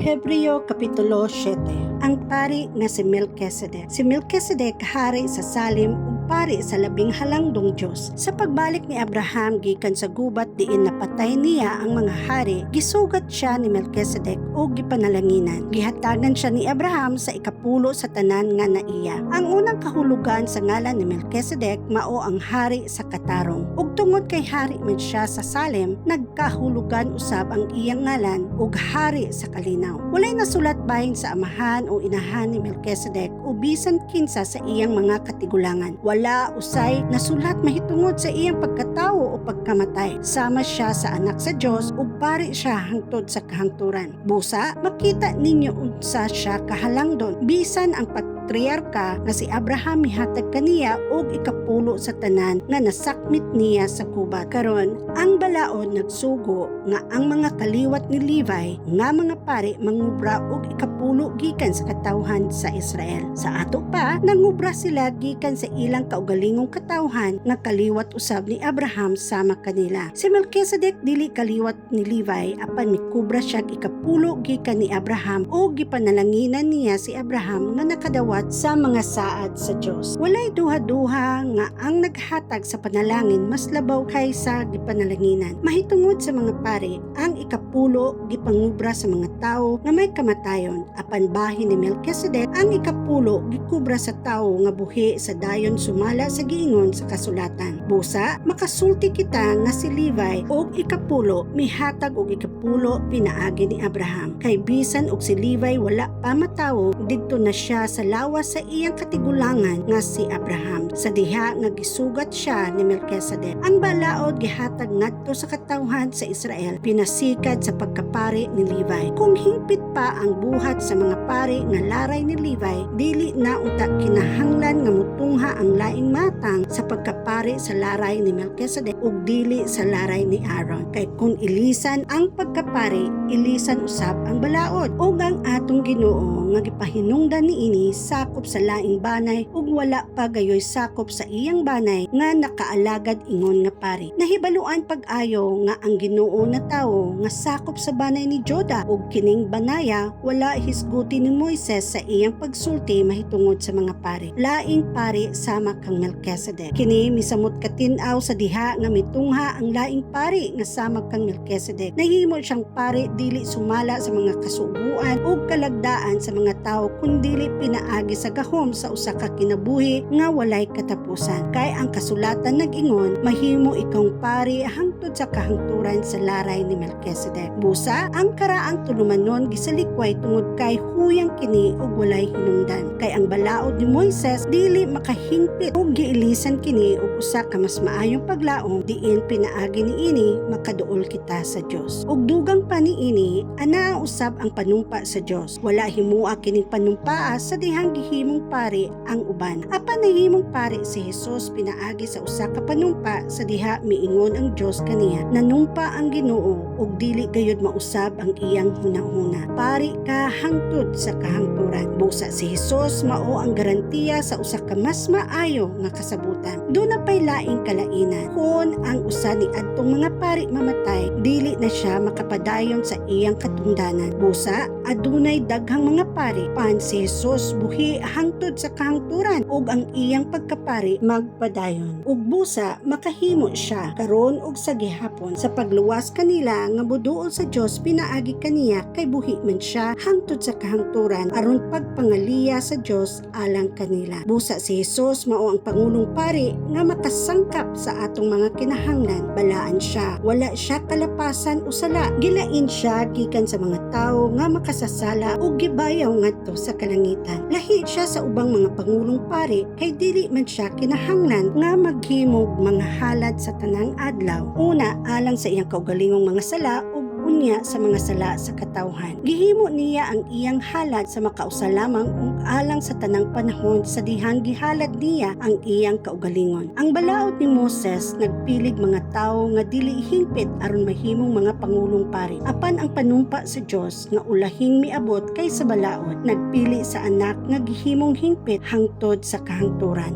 Hebreo Kapitulo 7. Ang pari nga si Melchizedek. Si Melchizedek hari sa Salem ug pari sa Labing Halangdong Dios. Sa pagbalik ni Abraham gikan sa gubat diin napatay niya ang mga hari, gisugat siya ni Melchizedek ug gipanalanginan. Gihatagan siya ni Abraham sa ikapulo sa tanan nga naiya. Ang unang kahulugan sa ngalan ni Melchizedek mao ang hari sa katarong. Ug tungod kay hari man siya sa Salem, nagkahulugan usab ang iyang ngalan og hari sa kalinaw. Walay nasulat bahin sa amahan o inahan ni Melchizedek o bisan kinsa sa iyang mga katigulangan. Wala usay nasulat mahitungod sa iyang pagkatawo o pagkamatay. Sama siya sa Anak sa Dios ug pari siya hangtod sa kahangturan. Busa, makita ninyo unsa siya kahalangdon. Bisan ang patriarka nga si Abraham mihatag kaniya og ikapulo sa tanan nga nasakmit niya sa gubat. Karon, ang balaod nagsugo nga ang mga kaliwat ni Levi nga mga pari mangubra og ikapulo gikan sa katawhan sa Israel. Sa ato pa, nangubra sila gikan sa ilang kaugalingong katawhan nga kaliwat usab ni Abraham sama kanila. Si Melchizedek dili kaliwat ni Levi, apan mikubra siya ikapulo gikan ni Abraham ug gipanalanginan niya si Abraham nga nakadawat sa mga saad sa Dios. Walay duha-duha nga ang naghatag sa panalangin mas labaw kaysa gipanalanginan. Mahitungod sa mga pari, ang ikapulo gipangubra sa mga tawo nga may kamatayon, apan bahin ni Melchizedek, ang ikapulo gikubra sa tawo nga buhi sa dayon sumala sa giingon sa kasulatan. Busa, makasulti kita nga si Levi og ikapulo mihatag og ikapulo pinaagi ni Abraham. Kay bisan og si Levi wala pa matawo, didto na siya sa lawas sa iyang katigulangan nga si Abraham sa diha nga gisugat siya ni Melchizedek. Ang balaod gihatag ngadto sa katawhan sa Israel pinasikad sa pagkapari ni Levi. Kung hingpit pa ang buhat sa mga pari nga laray ni Levi, dili na unta kinahanglan nga mutungha ang laing matang sa pagkapari sa laray ni Melchizedek ug dili sa laray ni Aaron. Kay kung ilisan ang pagkapari, ilisan usab ang balaod. Ug ang atong Ginoo nga gipahinungdan niini sakop sa laing banay ug wala pa gayoy sakop sa iyang banay nga nakaalagad ingon nga pari. Nahibaluan pag-ayo nga ang Ginoo natawo nga sakop sa banay ni Juda, ug kining banaya wala hisguti ni Moises sa iyang pagsulti mahitungod sa mga pari. Laing pari sama kang Melchizedek. Kini misamot katin-aw sa diha nga mitungha ang laing pari nga sama kang Melchizedek. Nahimo siyang pari dili sumala sa mga kasuguan ug kalagdaan sa mga tawo, kundili pinaagi sa gahom sa usa ka kinabuhi nga walay katapusan. Kay ang kasulatan nag-ingon, "Mahimo ikong pari hangtod sa kahangturan sa laray ni Melchizedek." Busa, ang karaang tulumanon gisalikway tungod kay huyang kini ug walay hinungdan. Kay ang balaod ni Moises dili makahingpit ug giilisan kini og usa ka mas maayong paglaom diin pinaagi niini makaduol kita sa Dios. Ug dugang pa niini, anaa usab ang panumpa sa Dios. Wala himua kining panumpaa sa dihang gihimong pari ang uban. Apan nahimong pari si Jesus pinaagi sa usa ka panumpa sa diha miingon ang Dios kaniya, "Nanumpa ang Ginoo ug dili gayud mausab ang iyang hunahuna. Pari ka hangtod sa kahangturan." Busa, si Jesus mao ang garantiya sa usa ka mas maayo nga kasabutan. Duna pay laing kalainan. Kon ang usa ni adtong mga pari mamatay, dili na siya makapadayon sa iyang katungdanan. Busa, adunay daghang mga pari, apan si Jesus buhi hangtod sa kahangturan ug ang iyang pagkapari magpadayon. Ug busa, makahimo siya karon ug sa gihapon sa pagluwas kanila nga moduol sa Dios pinaagi kaniya, kay buhi man siya hangtod sa kahangturan aron pagpangaliya sa Dios alang kanila. Busa, si Jesus mao ang pangulong pari nga makasangkap sa atong mga kinahanglan. Balaan siya. Wala siya kalapasan o sala. Gilain siya gikan sa mga tawo nga makasasala ug gibayaw ngadto sa kalangitan. Lahi siya sa ubang mga pangulong pari kay dili man siya kinahanglan nga maghimog mga halad sa tanang adlaw. Una alang sa iyang kaugalingong mga sala ug unya sa mga sala sa katawhan. Gihimo niya ang iyang halad sa makausa lamang ug alang sa tanang panahon sa dihang gihalad niya ang iyang kaugalingon. Ang balaod ni Moses nagpilig mga tawo nga dili hingpit aron mahimong mga pangulong pari. Apan ang panumpa sa Dios nga ulahing miabot kaysa balaod nagpili sa Anak nga gihimong hingpit hangtod sa kahangturan.